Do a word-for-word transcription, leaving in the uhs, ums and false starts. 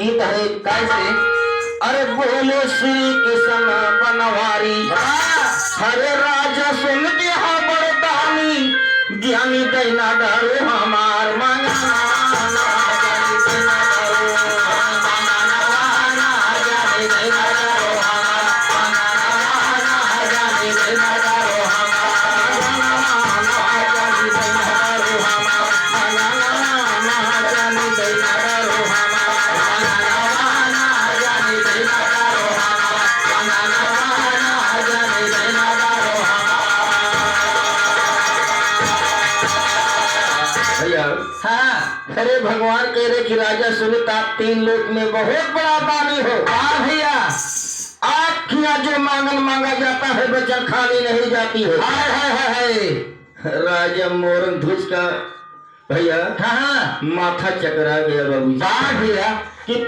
गीत है। कैसे? अरे बोले श्री कृष्ण बनवारी, हाँ। हरे राजा सुन के हाँ बड़दानी, ज्ञानी दैना डरो हमार मंगना। भैया, हाँ। अरे भगवान कह रहे कि राजा सुनित, आप तीन लोक में बहुत बड़ा दानी हो। हाँ भैया। आपके यहाँ जो मांगन मांगा जाता है, वचन खाली नहीं जाती है। हाय, हाय, हाय, हाय। राजा मोरन ध्वज का भैया, हाँ, हाँ। माथा चकरा गया बाबूजी। वाह भैया। कि